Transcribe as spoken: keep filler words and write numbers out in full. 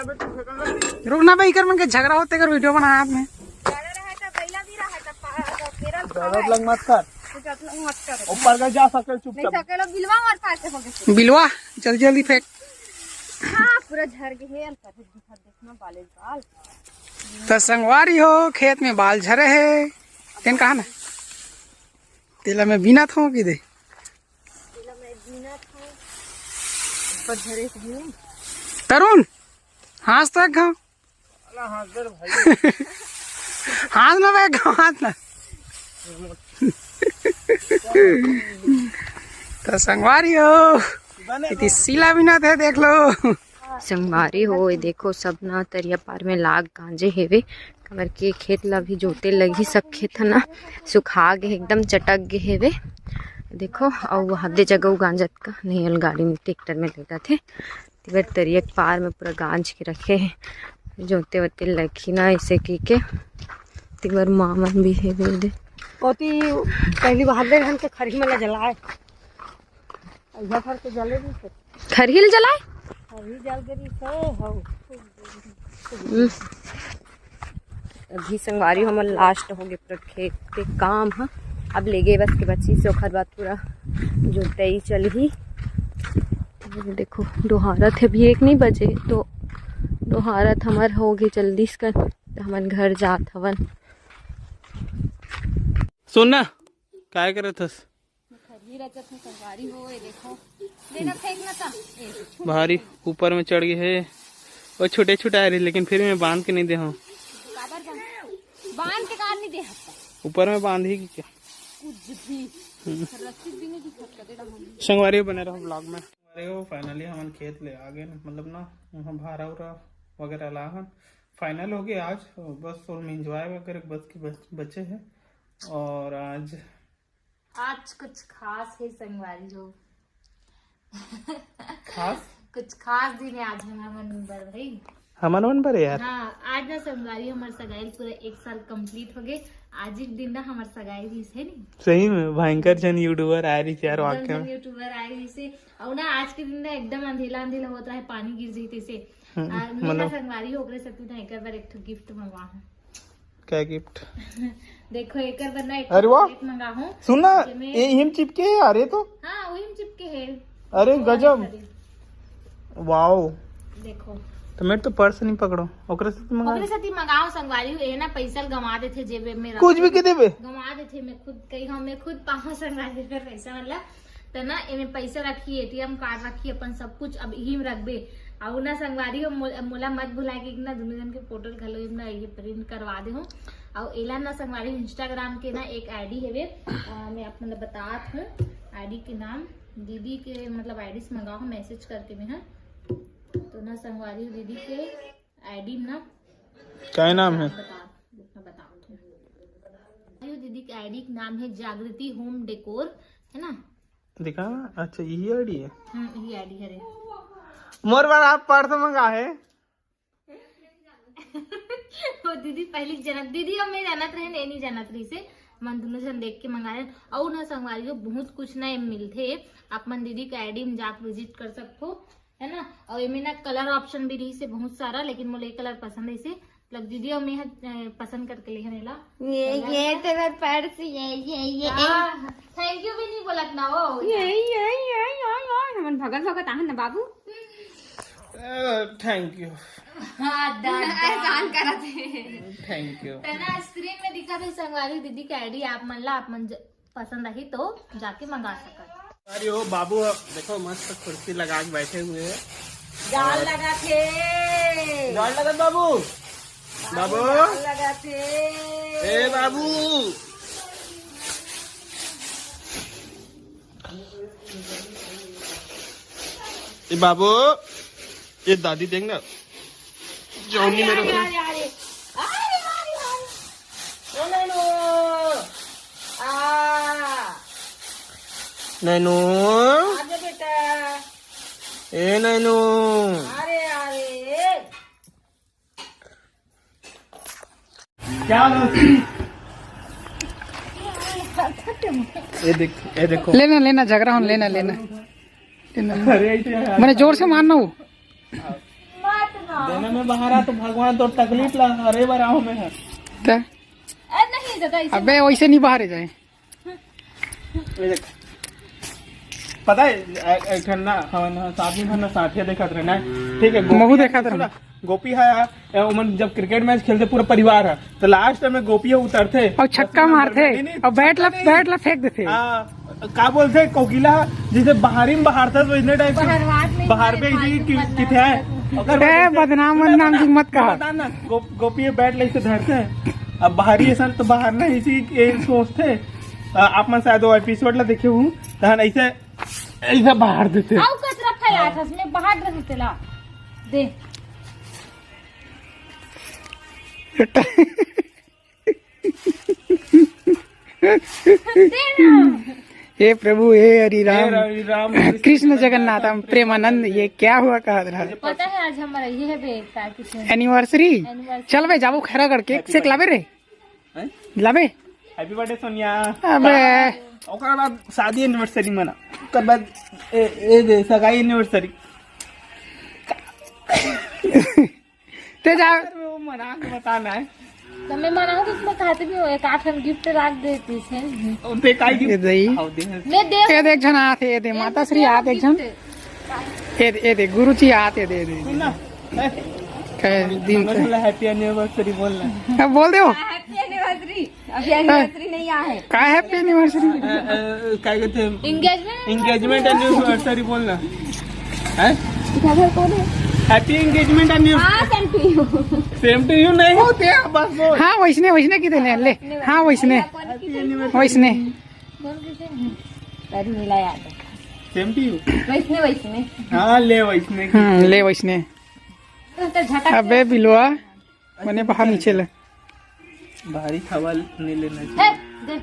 रुक ना भाई, कर मन के झगड़ा होते कर वीडियो बनाया आपने। ज्यादा रहा था, पहला भी रहा था, पा-, तो तेरा तो ज्यादा है। लग मत कर। तो ज्यादा लग मत कर। ऊपर का जा सके नहीं चुपचाप। सकेलो बिलवा मार पाते हो गए। बिलवा, जल्दी जल्दी फेंक। हाँ, पूरा झड़ गए है, अंदर दिखा देखना बाले बाल। तो संगवारी हो, खेत में बाल झरे है। तेन कहा ना? तेला मैं बिना थो की दे। तेला मैं बिना थो। ऊपर झरे से भी। तरुण, हाँस तो एक घाव। अला हाँस दे रे भाई। हाँस ना बे, हाँस ना। तो संगवारी हो, इति सीला बिना थे, देख लो। संगवारी हो, ये देखो सब ना तरिया पार में लाग गांजे हेवे, काबर के खेत ला भी जोते लगी, सब खेत ह ना सुखा गे, एकदम चटक गे हेवे। देखो, अउ वहाँ दे जगह गांजत का नहीं, अल गाड़ी में ट्रैक्टर में लेटा थे। तिबर तरिया के पार में पूरा गांज के रखे हे, जोते वोते लखी ना ऐसे की के। तिबर मामन भी हे बोल दे। ओती पहली बाहर ले रहन के खरही में ला जलाए। अइहा फर के जले नहीं थे। खरही ल जलाए? खरही जल गई थे, हो। हम्म। अभी संगवारी हमर लास्ट हो गए पूरा खेत के काम ह। अब लेगे बस के बची से ओखर बाद पूरा जोतई चलही। ये देखो डोहारत हे, अभी एक नहीं बजे तो डोहारत हमर हो गए जल्दी से कर, तो हमन घर जात हवन। सोना, काय करत हस? खरही रचत हूँ संगवारी हो, ये देखो। देना फेंक ना था। ए, भारी ऊपर में चढ़ गए हे। वो छोटे छोटे आ रही, लेकिन फिर मैं बांध के नहीं दे हूँ। काबर बांध? बांध के कार नहीं दे हफ्ता। ऊपर में बांध ही कि क्या? कुछ भी। हम्म। रस्सी भी नहीं दिखत का, दे रहा हूँ। संगवारी बने रहो vlog में। अरे वो finally हमन खेत ले आ गए, मतलब ना वहाँ भारा उरा वगैरह ला हन। Final हो गए आज, बस और में enjoy वगैरह बस की बच-, बचे हैं। और आज आज कुछ खास है संगवारी हो। खास? कुछ खास दिन है आज हमारे मन बर भाई। हमन मन बर यार। हाँ, आज ना संगवारी हमर सगाई पूरा एक साल complete हो गए। आज ही दिन ना हमर सगाई भी है नी। सही में भयंकर झन YouTuber आए रही यार, एकदम वाकई झन में। YouTuber आए रही से। और ना आज के दिन ना एकदम अंधेला अंधेला होत रहे, पानी गिर जाई तैसे। हम्म, आ, मैं ना मतलब संगवारी हो ओकरे सेती ना एकर बर एक ठो gift मंगवा हूँ। क्या gift? देखो, एकर बर ना एक अरे वाह। Chocolate मंगा हूँ। सुन ना, जेमे ये हिम चिपके है यार, ये तो। हाँ, वही में चिपके है। अरे वो गजब। वाले। वाओ। देखो। तो मेरे तो पर्स नहीं पकड़ो, ओकरे से तो मंगा। ओकरे से ती मंगाओ संगवारी हो, ये ना पैसा गंवा देथे जेबे में रख कुछ भी के। के देबे। गंवा देथे, मैं खुद कही हूँ, मैं खुद पाऊँ संगवारी पर पैसा वाला। त ना एमे पैसा रखी, ATM card रखी, अपन सब कुछ अब इही में रखबे। अउ ना संगवारी हो, मोल-, मोला मत भुलाए के ना दोनों जन के फोटो घलो एम ना ये print करवा दे हूँ। अउ एला ना संगवारी Instagram के ना एक ID हेवे, अ, मैं आप मन ल बतात हूँ ID के नाम। दीदी के मतलब ID से मंगाओ हूँ message करके मैं, हाँ। तो ना संगवारी हो दीदी के ID में ना क्या नाम है? बता, रुक ना बताओ तुम। अरे दीदी के ID के नाम है जागृति home decor, है ना? दिखा, अच्छा यही ID है। हम्म, यही ID है रे। मोर बर आप पर्स मंगा है। वो दीदी पहली जनत, दीदी और मैं जानत रहे, नहीं, नहीं जानत रही से। मन दोनों जन देख के मंगा रहे। और ना संगवारी हो बहुत कुछ ना एम मिलथे, आप मन दीदी के ID में जाके visit कर सकथो, है ना। और एमे ना colour option भी रही से बहुत सारा, लेकिन मोला ये colour पसंद है से मतलब दीदी और मैं ह-, अ, पसंद करके ले हन एला। ये, ये तेरा पर्स, ये, ये, ये, ये। हाँ, thank you भी नहीं बोलत ना वो। ये, ये, ये, ये, ये, हमन भगत भगत आहन ना बाबू। अ, thank you। हाँ, दा, दा। एहसान करत हे। Thank you। त ना screen में दिखा दे संगवारी दीदी के ID आप मन ला, आप मन ज-, पसंद आही तो जाके मंगा सकत। अरे ओ बाबू, देखो मस्त कुर्सी लगा के बैठे हुए हैं। जाल और लगा थे। जाल लगा बाबू। बाबू। जाल लगा थे। ए बाबू। ए बाबू। ये दादी देख ना। जौनी मेरे को। अरे, अरे, अरे, अरे। ओ नैनू। आ। नैनू। आजा बेटा। ए नैनू। अरे, अरे। क्या हाल है? ये देख, ये देखो। लेना, लेना, झगड़ा होन, लेना, लेना। लेना, लेना। अरे, ये तो यार। मैंने जोर से मारना हो। देना में बाहर आ तो भगवान तो तकलीफ ला हरे बर आऊं मैं। त अरे नहीं दादा, इसे अबे वैसे नहीं बाहर जाए। ये देख, पता है, ए-, एक ठन ना, हमन साथ में ना साथिया देखत रहे ना, ठीक है, गोपी महू है, देखत सुना, रहे। गोपी है, ए, ओमन जब क्रिकेट मैच खेलते पूरा परिवार है, तो लास्ट में गोपी है उतरते और छक्का बस मारते नहीं, नहीं, और बैट ला, छक्का नहीं। बैट ला फेंक देते। हाँ, का बोलते कोकिला, जैसे बाहरी में बाहर था, तो इतने टाइप से बाहर बात नहीं बाहर मारे, पे इसी फालतू की, बदनाम किथे है। करते। अगर ए, बदनाम, सुना, बदनाम सुना, की मत कहा। बता ना, गो-, गोपी ये बैट लेके धरते हैं। अब बाहरी ऐसा तो बाहर ना इसी ये सोचते। अ, आप मन शायद वो एपिसोड ला देखे हूँ, तहन ऐसे, ऐसे बाहर देते। आओ कचरा फैलात हस, मैं बाहर रहूं तेला। दे। दे ना। हे प्रभु, हे हरि हे राम, हरि राम, कृष्ण जगन्नाथ, हम प्रेमानंद, ये क्या हुआ कहा रहा? पता है आज हमारा ये है बे, का कुछ है? एनिवर्सरी। एनिवर्सरी। चल बे, जाबो खैरागढ़, केक सेक लाबे रे। हैं? लाबे। Happy birthday Sonia. अबे। ओकर बाद शादी एनिवर्सरी मना। ओकर बाद ए, ए दे सगाई एनिवर्सरी। ते जा। वो मना के बताना है। तो मैं मना हूँ कि मैं खाते भी हूँ, एक आठ हम गिफ्ट रख देती है। उनते काई ये गिफ्ट दे। आओ दे। मैं दे ये देख झन आत हे, ये दे माता श्री आत एक झन। ये दे, ये दे गुरु जी आत हे, दे, दे। सुन ना। कहे दिन समझ से। ला, हैप्पी एनिवर्सरी बोलना। अब बोल दे वो। Happy anniversary. अभी एनिवर्सरी नहीं आया है। का हैप्पी एनिवर्सरी? अ, अ, का कहते हैं? एंगेजमेंट। एंगेजमेंट एनिवर्सरी बोलना। हैं? इधर कौन है? Happy engagement anniversary. हाँ, same to you. Same to you नहीं होते हैं, बस बोल। हाँ, वैसने, वैसने की देने ले। हाँ, वैसने। कौन की देने? वैसने। कौन की देने? अरे, मिला याद है। सेम टू यू। वैसने, वैसने। हाँ, ले वैसने। हम्म, ले वैसने। तो झटक अबे बिलवा, मने बाहर नीचे ले। भारी खावा नहीं लेना चाहिए। हे, दे।